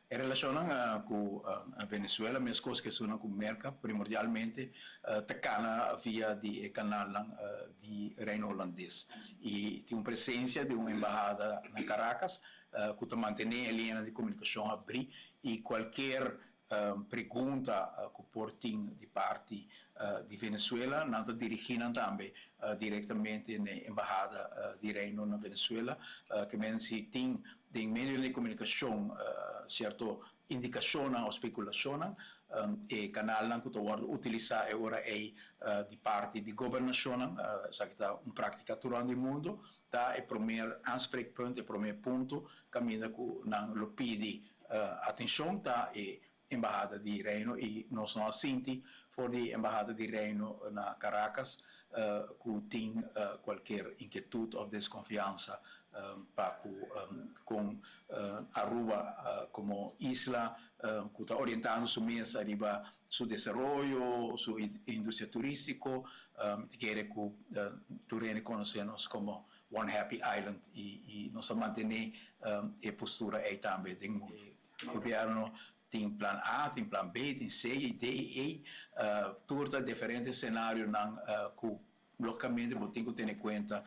E relashonnan ku Venezuela, meskos ku esunnan ku Merka, primordialmente ta kana via di e kanalnan di Reino Holandes. I tin un presensia di un embahada na Caracas ku ta mantené e liñanan di komunikashon abrí i kualkier pregunta ku por tin di parti di Venezuela, nan ta dirigí nan tambe direktamente n'e embahada di Reino na Venezuela. Ke men si tin den medionan di komunikashon sierto indikashonnan òf spekulashonnan, e kanalnan ku ta wòrdu utilisá e ora ei di parti di gobernashonnan, esaki ta un práktika tur rònt di mundu, ta e promer aanspreekpunt, e promer punto kaminda ku nan lo pidi atenshon ta e Embahada di Reino i nos no a sinti for di Embahada di Reino na Caracas ku tin kualker inkietut òf deskonfiansa pa ku kon Aruba komo isla ku ta orientando su mes ariba su desaroyo, su industria turístiko. Mi ta kere ku tur hende konosé nos komo One Happy Island i nos a mantené e postura ei tambe den mundu. Gobierno tin plan A, tin plan B, tin C i D i E. Tur ta diferente scenarionan cu logicamente bo tin cu tene cuenta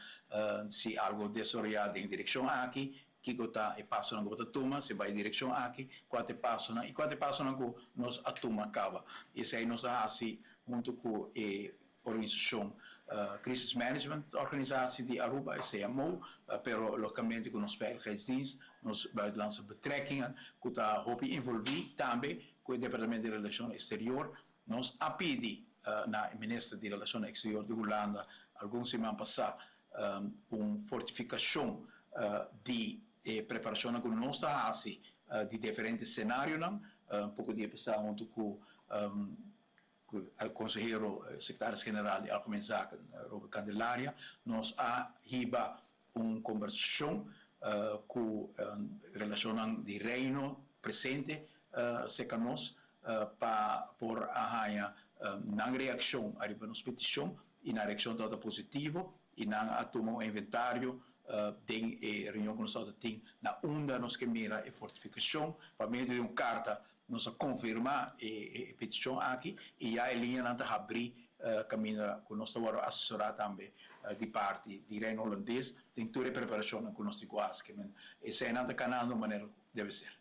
si algo desaroya den e direccion aki, kico ta e pasonan cu bo ta tuma, si bay e direccion aki, cua ta e pasonan y cua ta e pasonan cu nos a tuma caba. Esey nos a haci hunto cu e Organisashon Crisis Management Organisatie di Aruba, e CMO, pero logicamente cu nos Veiligheidsdienst, nos Buitenlandse Betrekkingen, cu ta hopi envolvi tambe cu e Departamento di Relacion Exterior. Nos a pidi na e Minister di Relacion Exterior di Hulanda algun siman pasa un fortificacion di e preparacionnan cu nos ta haci di diferente scenarionan. Poco dia pasa hunto cu Konsehero Sekretaris General di Algemeen Zaken Robert Candelaria, nos a hiba un kombersashon ku relashonnan di Reino presente serka nos pa por a haña nan reakshon ariba nos petishon i nan reakshon tabata positivo i nan a tuma un inventario den e reunion ku nos tabata tin na unda nos ke mira e fortifikashon pa medio di un karta. Nos a konfirmá e petishon aki i ya e liñanan ta habrí kaminda ku nos ta wòrdu asesorá tambe di parti di Reino Holandes den tur e preparashonnan ku nos tin ku hasi. Eseinan ta kanando manera ku debe ser.